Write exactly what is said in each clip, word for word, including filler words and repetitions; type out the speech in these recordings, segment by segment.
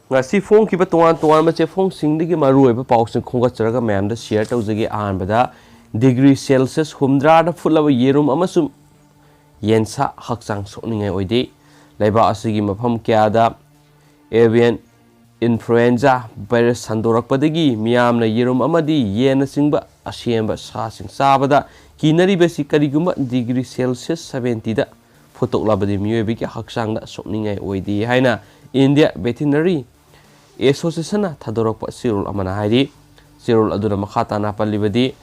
ꯉꯁꯤ ꯐꯣꯡꯈꯤꯕ ꯇꯣꯉꯥꯟ ꯇꯣꯉꯥꯟꯕ ꯆꯦꯐꯣꯡꯁꯤꯡꯗꯒꯤ ꯃꯔꯨꯑꯣꯏꯕ ꯄꯥꯎꯁꯤꯡ ꯈꯣꯝꯒꯠꯆꯔꯒ ꯃꯌꯥꯝꯗ ꯁꯤꯌꯔ ꯇꯧꯖꯒꯦ꯫ ꯑꯍꯥꯟꯕꯗ, ꯗꯤꯒ꯭ꯔꯤ ꯁꯦꯜꯁꯤꯌꯁ ꯍꯨꯝꯗ꯭ꯔꯥꯗ ꯐꯨꯠꯂꯕ ꯌꯦꯔꯨꯝ ꯑꯃꯁꯨꯡ ꯌꯦꯟꯁꯥ ꯍꯛꯆꯥꯡ ꯁꯣꯛꯅꯤꯡꯉꯥꯏ ꯑꯣꯏꯗꯦ꯫ ꯂꯩꯕꯥꯛ ꯑꯁꯤꯒꯤ ꯃꯐꯝ ꯀꯌꯥꯗ avian influenza virus ꯁꯟꯗꯣꯔꯛꯄꯗꯒꯤ ꯃꯤꯌꯥꯝꯅ ꯌꯦꯔꯨꯝ ꯑꯃꯗꯤ ꯌꯦꯟꯅꯆꯤꯡꯕ ꯑꯁꯦꯝꯕ ꯁꯥꯁꯤꯡ ꯆꯥꯕꯗ ꯀꯤꯅꯔꯤꯕꯁꯤ ꯀꯔꯤꯒꯨꯝꯕ ꯗꯤꯒ꯭ꯔꯤ ꯁꯦꯜꯁꯤꯌꯁ ꯁꯕꯦꯟꯇꯤꯗ ꯐꯨꯠꯇꯣꯛꯂꯕꯗꯤ ꯃꯤꯑꯣꯏꯕꯒꯤ ꯍꯛꯆꯥꯡꯗ ꯁꯣꯛꯅꯤꯡꯉꯥꯏ ꯑꯣꯏꯗꯦ ꯍꯥꯏꯅ ꯏꯟꯗꯤꯌꯥ ꯚꯦꯇꯤꯅꯔꯤ ꯑꯦꯁꯣꯁꯤꯌꯦꯁꯟꯅ ꯊꯥꯗꯣꯔꯛꯄ ꯆꯦꯔꯣꯜ ꯑꯃꯅ ꯍꯥꯏꯔꯤ꯫ ꯆꯦꯔꯣꯜ ꯑꯗꯨꯅ ꯃꯈꯥ ꯇꯥꯅ ꯄꯜꯂꯤꯕꯗꯤ,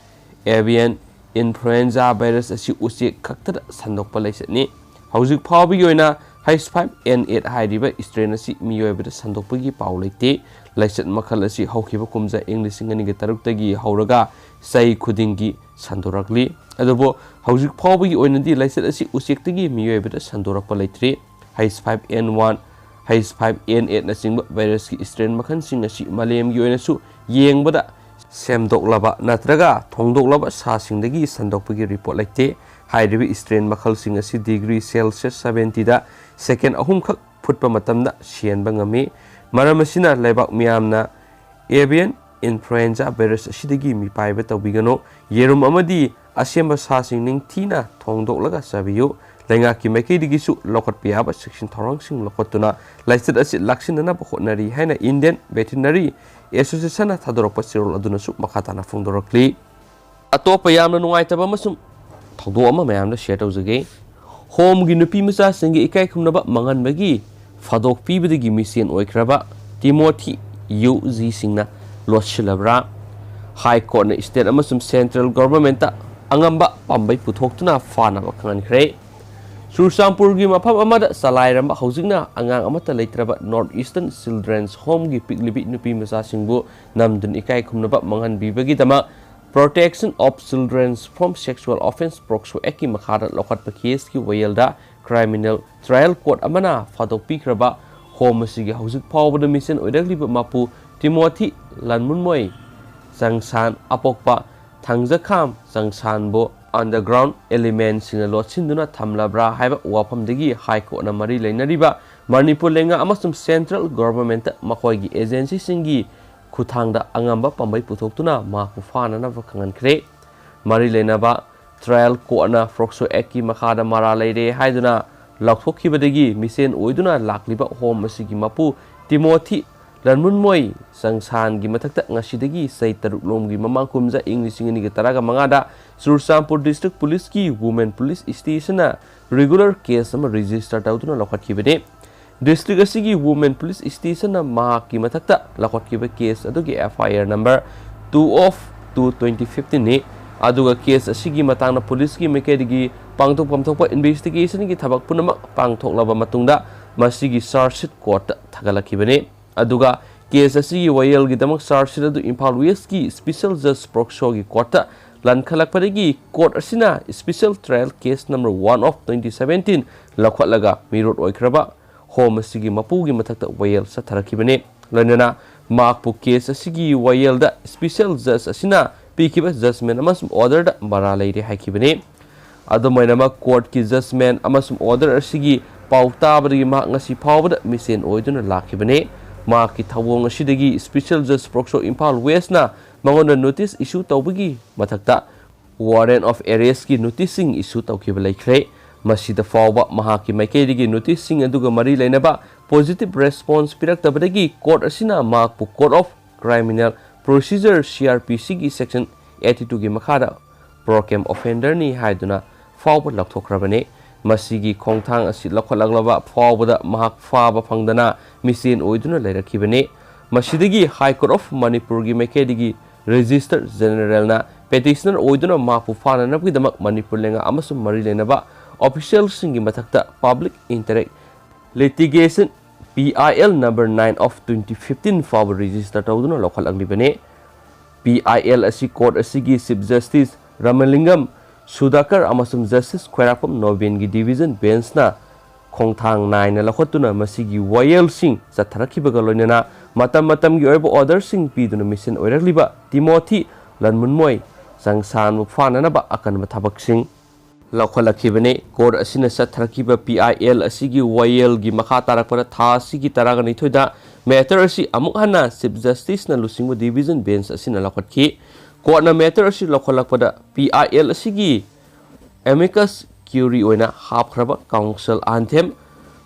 avian influenza virus ꯑꯁꯤ ꯎꯆꯦꯛ ꯈꯛꯇꯗ ꯁꯟꯗꯣꯛꯄ ꯂꯥꯏꯆꯠꯅꯤ꯫ ꯍꯧꯖꯤꯛ ꯐꯥꯎꯕꯒꯤ ꯑꯣꯏꯅ H five N eight ꯍꯥꯏꯔꯤꯕ strain ꯑꯁꯤ ꯃꯤꯑꯣꯏꯕꯗ ꯁꯟꯗꯣꯛꯄꯒꯤ ꯄꯥꯎ ꯂꯩꯇꯦ꯫ ꯂꯥꯏꯆꯠ ꯃꯈꯜ ꯑꯁꯤ ꯍꯧꯈꯤꯕ ꯀꯨꯝꯖꯥ ꯏꯪ ꯂꯤꯁꯤꯡ ꯑꯅꯤꯒ ꯇꯔꯨꯛꯇꯒꯤ ꯍꯧꯔꯒ ꯆꯍꯤ ꯈꯨꯗꯤꯡꯒꯤ ꯁꯟꯗꯣꯔꯛꯂꯤ꯫ ꯑꯗꯨꯕꯨ ꯍꯧꯖꯤꯛ ꯐꯥꯎꯕꯒꯤ ꯑꯣꯏꯅꯗꯤ ꯂꯥꯏꯆꯠ ꯑꯁꯤ ꯎꯆꯦꯛꯇꯒꯤ ꯃꯤꯑꯣꯏꯕꯗ ꯁꯟꯗꯣꯔꯛꯄ ꯂꯩꯇ꯭ꯔꯤ꯫ H five N one, H five N eight ꯅꯆꯤꯡꯕ virus ꯀꯤ strain ꯃꯈꯜꯁꯤꯡ ꯑꯁꯤ ꯃꯥꯂꯦꯝꯒꯤ ꯑꯣꯏꯅꯁꯨ ꯌꯦꯡꯕꯗ ꯁꯦꯝꯗꯣꯛꯂꯕ ꯅꯠꯇ꯭ꯔꯒ ꯊꯣꯡꯗꯣꯛꯂꯕ ꯁꯥꯁꯤꯡꯗꯒꯤ ꯁꯟꯗꯣꯛꯄꯒꯤ report ꯂꯩꯇꯦ꯫ ꯍꯥꯏꯔꯤꯕ strain ꯃꯈꯜꯁꯤꯡ ꯑꯁꯤ ꯗꯤꯒ꯭ꯔꯤ ꯁꯦꯜꯁꯤꯌꯁ ꯁꯕꯦꯟꯇꯤꯗ ꯁꯦꯀꯦꯟ ꯑꯍꯨꯝꯈꯛ ꯐꯨꯠꯄ ꯃꯇꯝꯗ ꯁꯤꯍꯟꯕ ꯉꯝꯃꯤ꯫ ꯃꯔꯝ ꯑꯁꯤꯅ ꯂꯩꯕꯥꯛ ꯃꯤꯌꯥꯝꯅ avian influenza virus ꯑꯁꯤꯗꯒꯤ ꯃꯤꯄꯥꯏꯕ ꯇꯧꯕꯤꯒꯅꯨ꯫ ꯌꯦꯔꯨꯝ ꯑꯃꯗꯤ ꯑꯁꯦꯝꯕ ꯁꯥꯁꯤꯡ ꯅꯤꯡꯊꯤꯅ ꯊꯣꯡꯗꯣꯛꯂꯒ ꯆꯥꯕꯤꯌꯨ꯫ ꯂꯩꯉꯥꯛꯀꯤ ꯃꯥꯏꯀꯩꯗꯒꯤꯁꯨ ꯂꯧꯈꯠꯄ ꯌꯥꯕ ꯆꯦꯛꯁꯤꯟ ꯊꯧꯔꯥꯡꯁꯤꯡ ꯂꯧꯈꯠꯇꯨꯅ ꯂꯥꯏꯆꯠ ꯑꯁꯤ ꯂꯥꯛꯁꯤꯟꯅꯅꯕ ꯍꯣꯠꯅꯔꯤ ꯍꯥꯏꯅ ꯏꯟꯗꯤꯌꯟ ꯚꯦꯇꯤꯅꯔꯤ ꯑꯦꯁꯣꯁꯤꯌꯦꯁꯟꯅ ꯊꯥꯗꯣꯔꯛꯄ ꯆꯦꯔꯣꯜ ꯑꯗꯨꯅꯁꯨ ꯃꯈꯥ ꯇꯥꯅ ꯐꯣꯡꯗꯣꯔꯛꯂꯤ꯫ ꯑꯇꯣꯞꯄ ꯌꯥꯝꯅ ꯅꯨꯡꯉꯥꯏꯇꯕ ꯑꯃꯁꯨꯡ ꯊꯧꯗꯣꯛ ꯑꯃ ꯃꯌꯥꯝꯗ ꯁꯤꯌꯔ ꯇꯧꯖꯒꯦ꯫ ꯍꯣꯝꯒꯤ ꯅꯨꯄꯤ ꯃꯆꯥꯁꯤꯡꯒꯤ ꯏꯀꯥꯏ ꯈꯨꯝꯅꯕ ꯃꯥꯡꯍꯟꯕꯒꯤ ꯐꯥꯗꯣꯛ ꯄꯤꯕꯗꯒꯤ ꯃꯤꯆꯦꯟ ꯑꯣꯏꯈ꯭ꯔꯕ ꯇꯤꯃꯣꯊꯤ ꯌꯨ ꯖꯤꯁꯤꯡꯅ ꯂꯣꯠꯁꯤꯜꯂꯕ꯭ꯔꯥ? ꯍꯥꯏ ꯀꯣꯔꯠꯅ ꯁ꯭ꯇꯦꯠ ꯑꯃꯁꯨꯡ ꯁꯦꯟꯇ꯭ꯔꯦꯜ ꯒꯣꯚꯔꯟꯃꯦꯟꯠꯇ ꯑꯉꯝꯕ ꯄꯥꯝꯕꯩ ꯄꯨꯊꯣꯛꯇꯨꯅ ꯐꯥꯅꯕ ꯈꯪꯍꯟꯈ꯭ꯔꯦ꯫ ꯆꯨꯔꯆꯥꯟꯄꯨꯔꯒꯤ ꯃꯐꯝ ꯑꯃꯗ ꯆꯂꯥꯏꯔꯝꯕ ꯍꯧꯖꯤꯛꯅ ꯑꯉꯥꯡ ꯑꯃꯠꯇ ꯂꯩꯇ꯭ꯔꯕ ꯅꯣꯔꯠ ꯏꯁꯇꯔꯟ ꯆꯤꯜꯗ꯭ꯔꯦꯟꯁ ꯍꯣꯝꯒꯤ ꯄꯤꯛꯂꯤꯕꯤ ꯅꯨꯄꯤ ꯃꯆꯥꯁꯤꯡꯕꯨ ꯅꯝꯗꯨꯅ ꯏꯀꯥꯏ ꯈꯨꯝꯅꯕ ꯃꯥꯡꯍꯟꯕꯤꯕꯒꯤꯗꯃꯛ Protection of Children from Sexual Offence ꯄꯣꯛꯁꯣ ꯑꯦꯛꯀꯤ ꯃꯈꯥꯗ ꯂꯧꯈꯠꯄ ꯀꯦꯁꯀꯤ ꯋꯥꯌꯦꯜꯗ ꯀ꯭ꯔꯤꯃꯤꯅꯦꯜ ꯇ꯭ꯔꯥꯌꯦꯜ ꯀꯣꯔꯠ ꯑꯃꯅ ꯐꯥꯗꯣꯛꯄꯤꯈ꯭ꯔꯕ ꯍꯣꯝ ꯑꯁꯤꯒꯤ ꯍꯧꯖꯤꯛ ꯐꯥꯎꯕꯗ ꯃꯤꯆꯦꯟ ꯑꯣꯏꯔꯛꯂꯤꯕ ꯃꯄꯨ ꯇꯤꯃꯣꯊꯤ ꯂꯟꯃꯨꯟꯃꯣꯏ ꯆꯪꯁꯥꯟ ꯑꯄꯣꯛꯄ ꯊꯥꯡꯖꯈꯥꯝ ꯆꯪꯁꯥꯟꯕꯨ ꯑꯟꯗꯔꯒ꯭ꯔꯥꯎꯟ ꯑꯦꯂꯤꯃꯦꯟꯁꯤꯡꯅ ꯂꯣꯠꯁꯤꯟꯗꯨꯅ ꯊꯝꯂꯕ꯭ꯔꯥ ꯍꯥꯏꯕ ꯋꯥꯐꯝꯗꯒꯤ ꯍꯥꯏ ꯀꯣꯔꯠꯅ ꯃꯔꯤ ꯂꯩꯅꯔꯤꯕ ꯃꯅꯤꯄꯨꯔ ꯂꯩꯉꯥꯛ ꯑꯃꯁꯨꯡ central government ꯃꯈꯣꯏꯒꯤ agencyꯁꯤꯡꯒꯤ ꯈꯨꯠꯊꯥꯡꯗ ꯑꯉꯝꯕ ꯄꯥꯝꯕꯩ ꯄꯨꯊꯣꯛꯇꯨꯅ ꯃꯍꯥꯛꯄꯨ ꯐꯥꯅꯅꯕ ꯈꯪꯍꯟꯈ꯭ꯔꯦ꯫ ꯃꯔꯤ ꯂꯩꯅꯕ trial courtꯅ POCSO Actꯀꯤ ꯃꯈꯥꯗ ꯃꯔꯥꯜ ꯂꯩꯔꯦ ꯍꯥꯏꯗꯨꯅ ꯂꯥꯎꯊꯣꯛꯈꯤꯕꯗꯒꯤ ꯃꯤꯁꯦꯟ ꯑꯣꯏꯗꯨꯅ ꯂꯥꯛꯂꯤꯕ home ꯑꯁꯤꯒꯤ ꯃꯄꯨ ꯇꯤꯃꯣꯊꯤ ꯂꯟꯃꯨꯟꯃꯣꯏ ꯆꯪꯁꯥꯟꯒꯤ ꯃꯊꯛꯇ ꯉꯁꯤꯗꯒꯤ ꯆꯍꯤ ꯇꯔꯨꯛ ꯂꯣꯝꯒꯤ ꯃꯃꯥꯡ ꯀꯨꯝꯖꯥ ꯏꯪ ꯂꯤꯁꯤꯡ ꯑꯅꯤꯒ ꯇꯔꯥꯒ ꯃꯉꯥꯗ Churachandpur district policeꯀꯤ women police stationꯅ regular case ꯑꯃ register ꯇꯧꯗꯨꯅ ꯂꯧꯈꯠꯈꯤꯕꯅꯤ꯫ District ꯑꯁꯤꯒꯤ women police stationꯅ ꯃꯍꯥꯛꯀꯤ ꯃꯊꯛꯇ ꯂꯧꯈꯠꯈꯤꯕ case ꯑꯗꯨꯒꯤ F I R number two of two twenty fifteenꯅꯤ꯫ ꯑꯗꯨꯒ case ꯑꯁꯤꯒꯤ ꯃꯇꯥꯡꯗ policeꯀꯤ ꯃꯥꯏꯀꯩꯗꯒꯤ ꯄꯥꯡꯊꯣꯛꯐꯝ ꯊꯣꯛꯄ investigationꯒꯤ ꯊꯕꯛ ꯄꯨꯝꯅꯃꯛ ꯄꯥꯡꯊꯣꯛꯂꯕ ꯃꯇꯨꯡꯗ ꯃꯁꯤꯒꯤ charge sheet courtꯇ ꯊꯥꯒꯠꯂꯛꯈꯤꯕꯅꯤ꯫ ꯑꯗꯨꯒ case ꯑꯁꯤꯒꯤ ꯋꯥꯌꯦꯜꯒꯤꯗꯃꯛ charge sheet ꯑꯗꯨ ꯏꯝꯐꯥꯜ Westꯀꯤ special judge POCSOꯒꯤ courtꯇ ꯂꯥꯟꯈꯠꯂꯛꯄꯗꯒꯤ court ꯑꯁꯤꯅ special trial case number one of twenty seventeen ꯂꯧꯈꯠꯂꯒ ꯃꯤꯔꯣꯠ ꯑꯣꯏꯈ꯭ꯔꯕ home ꯑꯁꯤꯒꯤ ꯃꯄꯨꯒꯤ ꯃꯊꯛꯇ ꯋꯥꯌꯦꯜ ꯆꯠꯊꯔꯛꯈꯤꯕꯅꯤ꯫ ꯂꯣꯏꯅꯅ ꯃꯍꯥꯛꯄꯨ case ꯑꯁꯤꯒꯤ ꯋꯥꯌꯦꯜꯗ special judge ꯑꯁꯤꯅ ꯄꯤꯈꯤꯕ judgment ꯑꯃꯁꯨꯡ orderꯗ ꯃꯔꯥꯜ ꯂꯩꯔꯦ ꯍꯥꯏꯈꯤꯕꯅꯤ꯫ ꯑꯗꯨꯝ ꯑꯣꯏꯅꯃꯛ courtꯀꯤ judgment ꯑꯃꯁꯨꯡ order ꯑꯁꯤꯒꯤ ꯄꯥꯎ ꯇꯥꯕꯗꯒꯤ ꯃꯍꯥꯛ ꯉꯁꯤ ꯐꯥꯎꯕꯗ ꯃꯤꯁꯦꯟ ꯑꯣꯏꯗꯨꯅ ꯂꯥꯛꯈꯤꯕꯅꯤ꯫ ꯃꯍꯥꯛꯀꯤ ꯊꯧꯑꯣꯡ ꯑꯁꯤꯗꯒꯤ special judge POCSO ꯏꯝꯐꯥꯜ Westꯅ ꯃꯉꯣꯟꯗ notice issue ꯇꯧꯕꯒꯤ ꯃꯊꯛꯇ warrant of arrestꯀꯤ noticeꯁꯤꯡ issue ꯇꯧꯈꯤꯕ ꯂꯩꯈ꯭ꯔꯦ꯫ ꯃꯁꯤꯗ ꯐꯥꯎꯕ ꯃꯍꯥꯛꯀꯤ ꯃꯥꯏꯀꯩꯗꯒꯤ noticeꯁꯤꯡ ꯑꯗꯨꯒ ꯃꯔꯤ ꯂꯩꯅꯕ positive response ꯄꯤꯔꯛꯇꯕꯗꯒꯤ court ꯑꯁꯤꯅ ꯃꯍꯥꯛꯄꯨ Code of Criminal Procedure, C R P Cꯒꯤ section eighty twoꯒꯤ ꯃꯈꯥꯗ prokem offenderꯅꯤ ꯍꯥꯏꯗꯨꯅ ꯐꯥꯎꯕ ꯂꯧꯊꯣꯛꯈ꯭ꯔꯕꯅꯤ꯫ ꯃꯁꯤꯒꯤ ꯈꯣꯡꯊꯥꯡ ꯑꯁꯤ ꯂꯧꯈꯠꯂꯛꯂꯕ ꯐꯥꯎꯕꯗ ꯃꯍꯥꯛ ꯐꯥꯕ ꯐꯪꯗꯅ ꯃꯤꯁꯦꯟ ꯑꯣꯏꯗꯨꯅ ꯂꯩꯔꯛꯈꯤꯕꯅꯤ꯫ ꯃꯁꯤꯗꯒꯤ High Court of ꯃꯅꯤꯄꯨꯔꯒꯤ ꯃꯥꯏꯀꯩꯗꯒꯤ Registrar Generalꯅ petitioner ꯑꯣꯏꯗꯨꯅ ꯃꯍꯥꯛꯄꯨ ꯐꯥꯅꯅꯕꯒꯤꯗꯃꯛ ꯃꯅꯤꯄꯨꯔ ꯂꯩꯉꯥꯛ ꯑꯃꯁꯨꯡ ꯃꯔꯤ ꯂꯩꯅꯕ officialꯁꯤꯡꯒꯤ ꯃꯊꯛꯇ Public Interest Litigation, P I L number nine of twenty fifteen ꯐꯥꯎꯕ register ꯇꯧꯗꯨꯅ ꯂꯧꯈꯠꯂꯛꯂꯤꯕꯅꯤ꯫ P I L ꯑꯁꯤ court ꯑꯁꯤꯒꯤ Chief Justice ꯔꯥꯃꯂꯤꯡꯒꯝ ꯁꯨꯙꯥꯀꯔ ꯑꯃꯁꯨꯡ Justice ꯈ꯭ꯋꯥꯏꯔꯥꯛꯄꯝ ꯅꯣꯕꯤꯟꯒꯤ division benchꯅ ꯈꯣꯡꯊꯥꯡ ꯅꯥꯏꯅ ꯂꯧꯈꯠꯇꯨꯅ ꯃꯁꯤꯒꯤ ꯋꯥꯌꯦꯜꯁꯤꯡ ꯆꯠꯊꯔꯛꯈꯤꯕꯒ ꯂꯣꯏꯅꯅ ꯃꯇꯝ ꯃꯇꯝꯒꯤ ꯑꯣꯏꯕ orderꯁꯤꯡ ꯄꯤꯗꯨꯅ ꯃꯤꯁꯦꯟ ꯑꯣꯏꯔꯛꯂꯤꯕ ꯇꯤꯃꯣꯊꯤ ꯂꯟꯃꯨꯟꯃꯣꯏ ꯆꯪꯁꯥꯟꯕꯨ ꯐꯥꯅꯅꯕ ꯑꯀꯟꯕ ꯊꯕꯛꯁꯤꯡ ꯂꯧꯈꯠꯂꯛꯈꯤꯕꯅꯤ꯫ ꯀꯣꯔꯠ ꯑꯁꯤꯅ ꯆꯠꯊꯔꯛꯈꯤꯕ ꯄꯤ ꯑꯥꯏ ꯑꯦꯜ ꯑꯁꯤꯒꯤ ꯋꯥꯌꯦꯜꯒꯤ ꯃꯈꯥ ꯇꯥꯔꯛꯄꯗ ꯊꯥ ꯑꯁꯤꯒꯤ ꯇꯔꯥꯒ ꯅꯤꯊꯣꯏꯗ ꯃꯦꯇꯔ ꯑꯁꯤ ꯑꯃꯨꯛ ꯍꯟꯅ ꯆꯤꯐ ꯖꯁꯇꯤꯁꯅ ꯂꯨꯆꯤꯡꯕ ꯗꯤꯚꯤꯖꯟ ꯕꯦꯟꯆ ꯑꯁꯤꯅ ꯂꯧꯈꯠꯈꯤ꯫ ꯀꯣꯔꯠꯅ ꯃꯦꯇꯔ ꯑꯁꯤ ꯂꯧꯈꯠꯂꯛꯄꯗ ꯄꯤ ꯑꯥꯏ ꯑꯦꯜ ꯑꯁꯤꯒꯤ ꯑꯦꯃꯤꯀꯁ ꯀ꯭ꯌꯨꯔꯤ ꯑꯣꯏꯅ ꯍꯥꯞꯈ꯭ꯔꯕ ꯀꯥꯎꯟꯁꯤꯜ ꯑꯟꯊꯦꯝ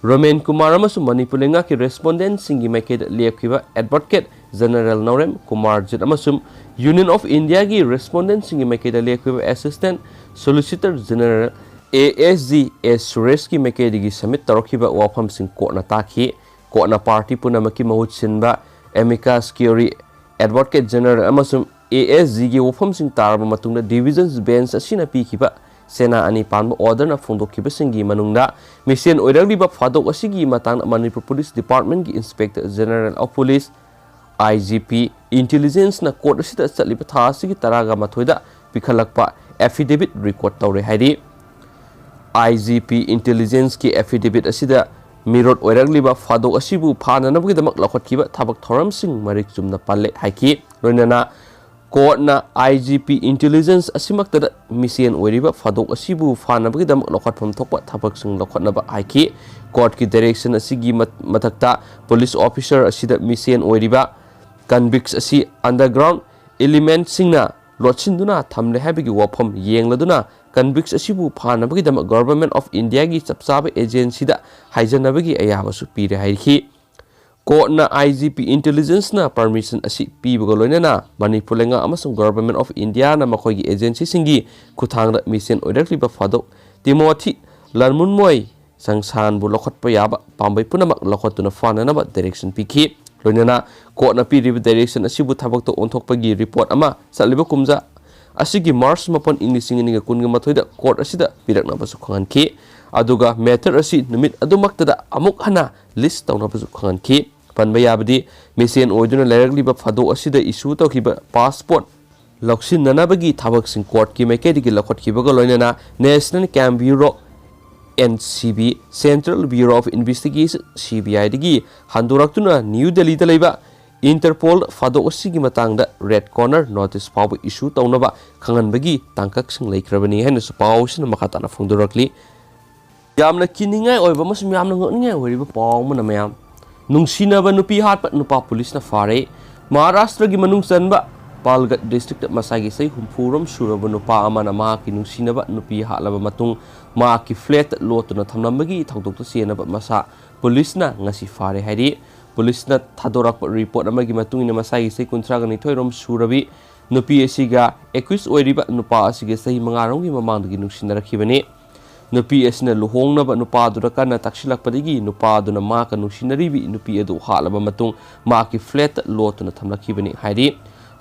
ꯔꯣꯃꯦꯟ ꯀꯨꯃꯥꯔ ꯑꯃꯁꯨꯡ ꯃꯅꯤꯄꯨꯔ ꯂꯩꯉꯥꯛꯀꯤ ꯔꯦꯁꯄꯣꯟꯗꯦꯟꯁꯤꯡꯒꯤ ꯃꯥꯏꯀꯩꯗ ꯂꯦꯞꯈꯤꯕ ꯑꯦꯗꯚꯣꯀꯦꯠ ꯖꯦꯅꯔꯦꯜ ꯅꯥꯎꯔꯦꯝ ꯀꯨꯃꯥꯔꯖꯤꯠ ꯑꯃꯁꯨꯡ ꯌꯨꯅꯤꯌꯟ ꯑꯣꯐ ꯏꯟꯗꯤꯌꯥꯒꯤ ꯔꯦꯁꯄꯣꯟꯗꯦꯟꯁꯤꯡꯒꯤ ꯃꯥꯏꯀꯩꯗ ꯂꯦꯞꯈꯤꯕ assistant solicitor general A S G S ꯁꯨꯔꯦꯁꯀꯤ ꯃꯥꯏꯀꯩꯗꯒꯤ ꯁꯕꯃꯤꯠ ꯇꯧꯔꯛꯈꯤꯕ ꯋꯥꯐꯝꯁꯤꯡ ꯀꯣꯔꯠꯅ ꯇꯥꯈꯤ꯫ ꯀꯣꯔꯠꯅ ꯄꯥꯔꯇꯤ ꯄꯨꯝꯅꯃꯛꯀꯤ ꯃꯍꯨꯠ ꯁꯤꯟꯕ ꯑꯦꯃꯤꯀꯁ ꯀ꯭ꯌꯨꯔꯤ ꯑꯦꯗꯚꯣꯀꯦꯠ ꯖꯦꯅꯔꯦꯜ ꯑꯃꯁꯨꯡ ꯑꯦ ꯑꯦꯁ ꯖꯤꯒꯤ ꯋꯥꯐꯝꯁꯤꯡ ꯇꯥꯔꯕ ꯃꯇꯨꯡꯗ ꯗꯤꯚꯤꯖꯟꯁ ꯕꯦꯟꯆ ꯑꯁꯤꯅ ꯄꯤꯈꯤꯕ ꯁꯦꯅꯥ ꯑꯅꯤ ꯄꯥꯟꯕ ꯑꯣꯔꯗꯔꯅ ꯐꯣꯡꯗꯣꯛꯈꯤꯕꯁꯤꯡꯒꯤ ꯃꯅꯨꯡꯗ ꯃꯤꯁꯦꯟ ꯑꯣꯏꯔꯛꯂꯤꯕ ꯐꯥꯗꯣꯛ ꯑꯁꯤꯒꯤ ꯃꯇꯥꯡꯗ ꯃꯅꯤꯄꯨꯔ ꯄꯨꯂꯤꯁ ꯗꯤꯄꯥꯔꯠꯃꯦꯟꯒꯤ inspector general of police, I G P, ꯏꯟꯇꯦꯂꯤꯖꯦꯟꯁꯅ ꯀꯣꯔꯠ ꯑꯁꯤꯗ ꯆꯠꯂꯤꯕ ꯊꯥ ꯑꯁꯤꯒꯤ ꯇꯔꯥꯒ ꯃꯥꯊꯣꯏꯗ ꯄꯤꯈꯠꯂꯛꯄ ꯑꯦꯐꯤꯗꯦꯚꯤꯠ ꯔꯦꯀꯣꯔꯗ ꯇꯧꯔꯦ ꯍꯥꯏꯔꯤ꯫ ꯑꯥꯏ ꯖꯤ ꯄꯤ ꯏꯟꯇꯦꯂꯤꯖꯦꯟꯁꯀꯤ ꯑꯦꯐꯤꯗꯦꯚꯤꯠ ꯑꯁꯤꯗ ꯃꯤꯔꯣꯠ ꯑꯣꯏꯔꯛꯂꯤꯕ ꯐꯥꯗꯣꯛ ꯑꯁꯤꯕꯨ ꯐꯥꯅꯅꯕꯒꯤꯗꯃꯛ ꯂꯧꯈꯠꯈꯤꯕ ꯊꯕꯛ ꯊꯧꯔꯝꯁꯤꯡ ꯃꯔꯤꯛ ꯆꯨꯝꯅ ꯄꯜꯂꯦ ꯍꯥꯏꯈꯤ꯫ ꯂꯣꯏꯅꯅ ꯀꯣꯔꯠꯅ ꯑꯥꯏ ꯖꯤ ꯄꯤ ꯏꯟꯇꯦꯂꯤꯖꯦꯟꯁ ꯑꯁꯤꯃꯛꯇꯗ ꯃꯤꯁꯦꯟ ꯑꯣꯏꯔꯤꯕ ꯐꯥꯗꯣꯛ ꯑꯁꯤꯕꯨ ꯐꯥꯅꯕꯒꯤꯗꯃꯛ ꯂꯧꯈꯠꯐꯝ ꯊꯣꯛꯄ ꯊꯕꯛꯁꯤꯡ ꯂꯧꯈꯠꯅꯕ ꯍꯥꯏꯈꯤ꯫ ꯀꯣꯔꯠꯀꯤ ꯗꯥꯏꯔꯦꯛꯁꯟ ꯑꯁꯤꯒꯤ ꯃꯠ-, ꯃꯊꯛꯇ ꯄꯨꯂꯤꯁ ꯑꯣꯐꯤꯁꯔ ꯑꯁꯤꯗ ꯃꯤꯁꯦꯟ ꯑꯣꯏꯔꯤꯕ ꯀꯟꯚꯤꯛꯁ ꯑꯁꯤ ꯑꯟꯗꯔꯒ꯭ꯔꯥꯎꯟ ꯏꯂꯤꯃꯦꯟꯠꯁꯤꯡꯅ ꯂꯣꯠꯁꯤꯟꯗꯨꯅ ꯊꯝꯂꯦ ꯍꯥꯏꯕꯒꯤ ꯋꯥꯐꯝ ꯌꯦꯡꯂꯗꯨꯅ ꯀꯟꯚꯤꯛꯁ ꯑꯁꯤꯕꯨ ꯐꯥꯅꯕꯒꯤꯗꯃꯛ ꯒꯣꯚꯔꯟꯃꯦꯟꯠ ꯑꯣꯐ ꯏꯟꯗꯤꯌꯥꯒꯤ ꯆꯞ ꯆꯥꯕ ꯑꯦꯖꯦꯟꯁꯤꯗ ꯍꯥꯏꯖꯅꯕꯒꯤ ꯑꯌꯥꯕꯁꯨ ꯄꯤꯔꯦ ꯍꯥꯏꯈꯤ꯫ ꯀꯣꯔꯠꯅ ꯑꯥꯏ ꯖꯤ ꯄꯤ ꯏꯟꯇꯦꯂꯤꯖꯦꯟꯁꯅ ꯄꯔꯃꯤꯁꯟ ꯑꯁꯤ ꯄꯤꯕꯒ ꯂꯣꯏꯅꯅ ꯃꯅꯤꯄꯨꯔ ꯂꯩꯉꯥꯛ ꯑꯃꯁꯨꯡ ꯒꯣꯚꯔꯟꯃꯦꯟꯠ ꯑꯣꯐ ꯏꯟꯗꯤꯌꯥꯅ ꯃꯈꯣꯏꯒꯤ ꯑꯦꯖꯦꯟꯁꯤꯁꯤꯡꯒꯤ ꯈꯨꯠꯊꯥꯡꯗ ꯃꯤꯁꯦꯟ ꯑꯣꯏꯔꯛꯂꯤꯕ ꯐꯥꯗꯣꯛ ꯇꯤꯃꯣꯊꯤ ꯂꯟꯃꯨꯟꯃꯣꯏ ꯁꯪꯁꯥꯟꯕꯨ ꯂꯧꯈꯠꯄ ꯌꯥꯕ ꯄꯥꯝꯕꯩ ꯄꯨꯝꯅꯃꯛ ꯂꯧꯈꯠꯇꯨꯅ ꯐꯥꯅꯅꯕ ꯗꯥꯏꯔꯦꯛꯁꯟ ꯄꯤꯈꯤ꯫ ꯂꯣꯏꯅꯅ ꯀꯣꯔꯠꯅ ꯄꯤꯔꯤꯕ ꯗꯥꯏꯔꯦꯛꯁꯟ ꯑꯁꯤꯕꯨ ꯊꯕꯛꯇ ꯑꯣꯟꯊꯣꯛꯄꯒꯤ ꯔꯤꯄꯣꯔꯠ ꯑꯃ ꯆꯠꯂꯤꯕ ꯀꯨꯝꯖꯥ ꯑꯁꯤꯒꯤ ꯃꯥꯔꯆ ꯃꯥꯄꯟ, ꯏꯪ ꯂꯤꯁꯤꯡ ꯑꯅꯤꯒ ꯀꯨꯟꯒ ꯃꯥꯊꯣꯏꯗ ꯀꯣꯔꯠ ꯑꯁꯤꯗ ꯄꯤꯔꯛꯅꯕꯁꯨ ꯈꯪꯍꯟꯈꯤ꯫ ꯑꯗꯨꯒ ꯃꯦꯇꯔ ꯑꯁꯤ ꯅꯨꯃꯤꯠ ꯑꯗꯨꯃꯛꯇꯗ ꯑꯃꯨꯛ ꯍꯟꯅ ꯂꯤꯁ ꯇꯧꯅꯕꯁꯨ ꯈꯪꯍꯟꯈꯤ꯫ ꯄꯟꯕ ꯌꯥꯕꯗꯤ, ꯃꯤꯁꯦꯟ ꯑꯣꯏꯗꯨꯅ ꯂꯩꯔꯛꯂꯤꯕ ꯐꯥꯗꯣꯛ ꯑꯁꯤꯗ ꯏꯁꯨ ꯇꯧꯈꯤꯕ ꯄꯥꯁꯄꯣꯔꯠ ꯂꯧꯁꯤꯟꯅꯅꯕꯒꯤ ꯊꯕꯛꯁꯤꯡ ꯀꯣꯔꯠꯀꯤ ꯃꯥꯏꯀꯩꯗꯒꯤ ꯂꯧꯈꯠꯈꯤꯕꯒ ꯂꯣꯏꯅꯅ national crime bureau, N C B, central bureau of investigation, C B ꯑꯥꯏꯗꯒꯤ ꯍꯟꯗꯣꯔꯛꯇꯨꯅ ꯅ꯭ꯌꯨ ꯗꯦꯜꯂꯤꯗ ꯂꯩꯕ ꯏꯟꯇꯔꯄꯣꯜ ꯐꯥꯗꯣꯛ ꯑꯁꯤꯒꯤ ꯃꯇꯥꯡꯗ ꯔꯦꯗ ꯀꯣꯔꯅꯔ ꯅꯣꯇꯤꯁ ꯐꯥꯎꯕ ꯏꯁꯨ ꯇꯧꯅꯕ ꯈꯪꯍꯟꯕꯒꯤ ꯇꯥꯡꯀꯛꯁꯤꯡ ꯂꯩꯈ꯭ꯔꯕꯅꯤ ꯍꯥꯏꯅꯁꯨ ꯄꯥꯎ ꯑꯁꯤꯅ ꯃꯈꯥ ꯇꯥꯅ ꯐꯣꯡꯗꯣꯔꯛꯂꯤ꯫ ꯌꯥꯝꯅ ꯀꯤꯅꯤꯡꯉꯥꯏ ꯑꯣꯏꯕ ꯑꯃꯁꯨꯡ ꯌꯥꯝꯅ ꯉꯛꯅꯤꯡꯉꯥꯏ ꯑꯣꯏꯔꯤꯕ ꯄꯥꯎ ꯑꯃꯅ ꯃꯌꯥꯝ, ꯅꯨꯡꯁꯤꯅꯕ ꯅꯨꯄꯤ ꯍꯥꯠꯄ ꯅꯨꯄꯥ ꯄꯨꯂꯤꯁꯅ ꯐꯥꯔꯦ꯫ ꯃꯍꯥꯔꯥꯁꯇ꯭ꯔꯒꯤ ꯃꯅꯨꯡ ꯆꯟꯕ ꯄꯥꯜꯒꯠ ꯗꯤꯁꯇ꯭ꯔꯤꯛꯇ ꯃꯁꯥꯒꯤ ꯆꯍꯤ ꯍꯨꯝꯐꯨꯔꯣꯝ ꯁꯨꯔꯕ ꯅꯨꯄꯥ ꯑꯃꯅ ꯃꯍꯥꯛꯀꯤ ꯅꯨꯡꯁꯤꯅꯕ ꯅꯨꯄꯤ ꯍꯥꯠꯂꯕ ꯃꯇꯨꯡ ꯃꯍꯥꯛꯀꯤ ꯐ꯭ꯂꯦꯠꯇ ꯂꯣꯠꯇꯨꯅ ꯊꯝꯂꯝꯕꯒꯤ ꯊꯧꯗꯣꯛꯇ ꯆꯦꯟꯅꯕ ꯃꯁꯥ ꯄꯨꯂꯤꯁꯅ ꯉꯁꯤ ꯐꯥꯔꯦ ꯍꯥꯏꯔꯤ꯫ ꯄꯨꯂꯤꯁꯅ ꯊꯥꯗꯣꯔꯛꯄ ꯔꯤꯄꯣꯔꯠ ꯑꯃꯒꯤ ꯃꯇꯨꯡ ꯏꯟꯅ ꯃꯁꯥꯒꯤ ꯆꯍꯤ ꯀꯨꯟꯊ꯭ꯔꯥꯒ ꯅꯤꯊꯣꯏꯔꯣꯝ ꯁꯨꯔꯕꯤ ꯅꯨꯄꯤ ꯑꯁꯤꯒ ꯑꯦꯀ꯭ꯌꯨꯁ ꯑꯣꯏꯔꯤꯕ ꯅꯨꯄꯥ ꯑꯁꯤꯒ ꯆꯍꯤ ꯃꯉꯥꯔꯣꯝꯒꯤ ꯃꯃꯥꯡꯗꯒꯤ ꯅꯨꯡꯁꯤꯅꯔꯛꯈꯤꯕꯅꯤ꯫ ꯅꯨꯄꯤ ꯑꯁꯤꯅ ꯂꯨꯍꯣꯡꯅꯕ ꯅꯨꯄꯥꯗꯨꯗ ꯀꯟꯅ ꯇꯛꯁꯤꯜꯂꯛꯄꯗꯒꯤ ꯅꯨꯄꯥꯗꯨꯅ ꯃꯍꯥꯛꯀ ꯅꯨꯡꯁꯤꯅꯔꯤꯕꯤ ꯅꯨꯄꯤ ꯑꯗꯨ ꯍꯥꯠꯂꯕ ꯃꯇꯨꯡ ꯃꯍꯥꯛꯀꯤ ꯐ꯭ꯂꯦꯠꯇ ꯂꯣꯠꯇꯨꯅ ꯊꯝꯂꯛꯈꯤꯕꯅꯤ ꯍꯥꯏꯔꯤ꯫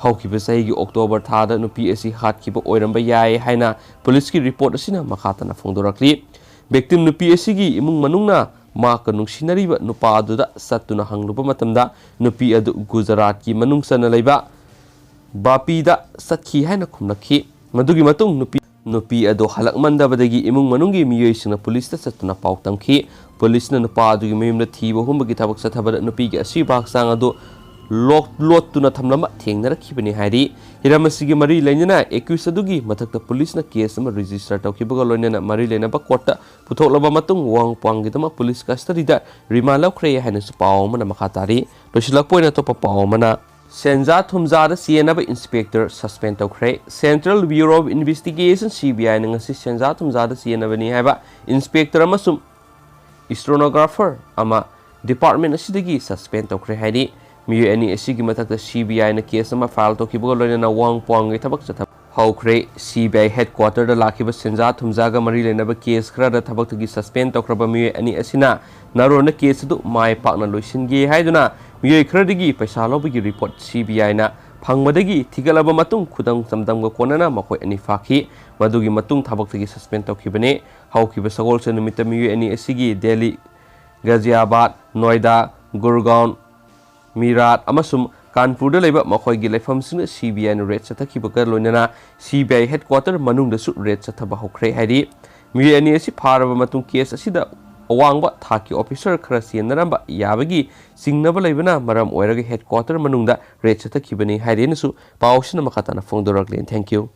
ꯍꯧꯈꯤꯕ ꯆꯍꯤꯒꯤ ꯑꯣꯛꯇꯣꯕꯔ ꯊꯥꯗ ꯅꯨꯄꯤ ꯑꯁꯤ ꯍꯥꯠꯈꯤꯕ ꯑꯣꯏꯔꯝꯕ ꯌꯥꯏ ꯍꯥꯏꯅ ꯄꯨꯂꯤꯁꯀꯤ ꯔꯤꯄꯣꯔꯠ ꯑꯁꯤꯅ ꯃꯈꯥ ꯇꯥꯅ ꯐꯣꯡꯗꯣꯔꯛꯂꯤ꯫ ꯚꯤꯛꯇꯤꯝ ꯅꯨꯄꯤ ꯑꯁꯤꯒꯤ ꯏꯃꯨꯡ ꯃꯅꯨꯡꯅ ꯃꯍꯥꯛꯀ ꯅꯨꯡꯁꯤꯅꯔꯤꯕ ꯅꯨꯄꯥ ꯑꯗꯨꯗ ꯆꯠꯇꯨꯅ ꯍꯪꯂꯨꯕ ꯃꯇꯝꯗ ꯅꯨꯄꯤ ꯑꯗꯨ ꯒꯨꯖꯔꯥꯠꯀꯤ ꯃꯅꯨꯡ ꯆꯟꯅ ꯂꯩꯕ ꯕꯥꯄꯤꯗ ꯆꯠꯈꯤ ꯍꯥꯏꯅ ꯈꯨꯝꯂꯛꯈꯤ꯫ ꯃꯗꯨꯒꯤ ꯃꯇꯨꯡ ꯅꯨꯄꯤ, ꯅꯨꯄꯤ ꯑꯗꯨ ꯍꯜꯂꯛꯃꯟꯗꯕꯗꯒꯤ ꯏꯃꯨꯡ ꯃꯅꯨꯡꯒꯤ ꯃꯤꯑꯣꯏꯁꯤꯡꯅ ꯄꯨꯂꯤꯁꯇ ꯆꯠꯇꯨꯅ ꯄꯥꯎ ꯇꯝꯈꯤ꯫ ꯄꯨꯂꯤꯁꯅ ꯅꯨꯄꯥ ꯑꯗꯨꯒꯤ ꯃꯌꯨꯝꯗ ꯊꯤꯕ ꯍꯨꯝꯕꯒꯤ ꯊꯕꯛ ꯆꯠꯊꯕꯗ ꯅꯨꯄꯤꯒꯤ ꯑꯁꯤꯕ ꯍꯛꯆꯥꯡ ꯑꯗꯨ ꯂꯣꯠ-, ꯂꯣꯠꯇꯨꯅ ꯊꯝꯂꯝꯕ ꯊꯦꯡꯅꯔꯛꯈꯤꯕꯅꯤ ꯍꯥꯏꯔꯤ꯫ ꯍꯤꯔꯝ ꯑꯁꯤꯒꯤ ꯃꯔꯤ ꯂꯩꯅꯅ ꯑꯦꯀ꯭ꯌꯨꯁ ꯑꯗꯨꯒꯤ ꯃꯊꯛꯇ ꯄꯨꯂꯤꯁꯅ ꯀꯦꯁ ꯑꯃ ꯔꯦꯖꯤꯁꯇꯔ ꯇꯧꯈꯤꯕꯒ ꯂꯣꯏꯅꯅ ꯃꯔꯤ ꯂꯩꯅꯕ ꯀꯣꯔꯠꯇ ꯄꯨꯊꯣꯛꯂꯕ ꯃꯇꯨꯡ ꯋꯥꯡ ꯄꯥꯡꯒꯤꯗꯃꯛ ꯄꯨꯂꯤꯁ ꯀꯁꯇꯗꯤꯗ ꯔꯤꯃꯥꯟ ꯂꯧꯈ꯭ꯔꯦ ꯍꯥꯏꯅꯁꯨ ꯄꯥꯎ ꯑꯃꯅ ꯃꯈꯥ ꯇꯥꯔꯤ꯫ ꯂꯣꯏꯁꯤꯜꯂꯛꯄ ꯑꯣꯏꯅ ꯑꯇꯣꯞꯄ ꯄꯥꯎ ꯑꯃꯅ, ꯁꯦꯟꯖꯥ ꯊꯨꯝꯖꯥꯗ ꯆꯦꯟꯅꯕ ꯏꯟꯁꯄꯦꯛꯇꯔ ꯁꯁꯄꯦꯟ ꯇꯧꯈ꯭ꯔꯦ꯫ Central Bureau of Investigation, C B I ꯅ ꯉꯁꯤ ꯁꯦꯟꯖꯥ ꯊꯨꯝꯖꯥꯗ ꯆꯦꯟꯅꯕꯅꯤ ꯍꯥꯏꯕ ꯏꯟꯁꯄꯦꯛꯇꯔ ꯑꯃꯁꯨꯡ ꯏꯁꯇ꯭ꯔꯣꯅꯣꯒ꯭ꯔꯥꯐꯔ ꯑꯃ ꯗꯤꯄꯥꯔꯠꯃꯦꯟ ꯑꯁꯤꯗꯒꯤ ꯁꯁꯄꯦꯟ ꯇꯧꯈ꯭ꯔꯦ ꯍꯥꯏꯔꯤ꯫ ꯃꯤꯑꯣꯏ ꯑꯅꯤ ꯑꯁꯤꯒꯤ ꯃꯊꯛꯇ C B I ꯅ ꯀꯦꯁ ꯑꯃ ꯐꯥꯏꯜ ꯇꯧꯈꯤꯕꯒ ꯂꯣꯏꯅꯅ ꯋꯥꯡ ꯄꯥꯡꯒꯤ ꯊꯕꯛ ꯆꯠꯊꯕ ꯍꯧꯈ꯭ꯔꯦ꯫ C B I headquarter ꯗ ꯂꯥꯛꯈꯤꯕ ꯁꯦꯟꯖꯥ ꯊꯨꯝꯖꯥꯒ ꯃꯔꯤ ꯂꯩꯅꯕ ꯀꯦꯁ ꯈꯔꯗ ꯊꯕꯛꯇꯒꯤ ꯁꯁꯄꯦꯟ ꯇꯧꯈ꯭ꯔꯕ ꯃꯤꯑꯣꯏ ꯑꯅꯤ ꯑꯁꯤꯅ ꯅꯔꯣꯟꯅ ꯀꯦꯁ ꯑꯗꯨ ꯃꯥꯏ ꯄꯥꯛꯅ ꯂꯣꯏꯁꯤꯟꯒꯦ ꯍꯥꯏꯗꯨꯅ ꯃꯤꯑꯣꯏ ꯈꯔꯗꯒꯤ ꯄꯩꯁꯥ ꯂꯧꯕꯒꯤ ꯔꯤꯄꯣꯔꯠ C B I ꯅ ꯐꯪꯕꯗꯒꯤ ꯊꯤꯒꯠꯂꯕ ꯃꯇꯨꯡ ꯈꯨꯗꯝ ꯆꯥꯡꯗꯝꯒ ꯀꯣꯟꯅꯅ ꯃꯈꯣꯏ ꯑꯅꯤ ꯐꯥꯈꯤ꯫ ꯃꯗꯨꯒꯤ ꯃꯇꯨꯡ ꯊꯕꯛꯇꯒꯤ ꯁꯁꯄꯦꯟ ꯇꯧꯈꯤꯕꯅꯤ꯫ ꯍꯧꯈꯤꯕ ꯁꯒꯣꯜꯁꯦꯟ ꯅꯨꯃꯤꯠꯇ ꯃꯤꯑꯣꯏ ꯑꯅꯤ ꯑꯁꯤꯒꯤ ꯗꯦꯜꯂꯤ, ꯒꯥꯖꯤꯌꯥꯕꯥꯗ, ꯅꯣꯏꯗꯥ, ꯒꯨꯔꯒꯥꯎꯟ, ꯃꯤꯔꯥꯠ ꯑꯃꯁꯨꯡ ꯀꯥꯟꯄꯨꯔꯗ ꯂꯩꯕ ꯃꯈꯣꯏꯒꯤ ꯂꯩꯐꯝꯁꯤꯡꯗ C B I ꯅ ꯔꯦꯗ ꯆꯠꯊꯈꯤꯕꯒ ꯂꯣꯏꯅꯅ C B I headquarter ꯃꯅꯨꯡꯗꯁꯨ ꯔꯦꯗ ꯆꯠꯊꯕ ꯍꯧꯈ꯭ꯔꯦ ꯍꯥꯏꯔꯤ꯫ ꯃꯤꯑꯣꯏ ꯑꯅꯤ ꯑꯁꯤ ꯐꯥꯔꯕ ꯃꯇꯨꯡ ꯀꯦꯁ ꯑꯁꯤꯗ ꯑꯋꯥꯡꯕ ꯊꯥꯛꯀꯤ ꯑꯣꯐꯤꯁꯔ ꯈꯔ ꯆꯦꯟꯅꯔꯝꯕ ꯌꯥꯕꯒꯤ ꯆꯤꯡꯅꯕ ꯂꯩꯕꯅ ꯃꯔꯝ ꯑꯣꯏꯔꯒ ꯍꯦꯗꯀ꯭ꯋꯥꯇꯔ ꯃꯅꯨꯡꯗ ꯔꯦꯗ ꯆꯠꯊꯈꯤꯕꯅꯤ ꯍꯥꯏꯔꯦꯅꯁꯨ ꯄꯥꯎꯁꯤꯅ ꯃꯈꯥ ꯇꯥꯅ ꯐꯣꯡꯗꯣꯔꯛꯂꯤ꯫ Thank you꯫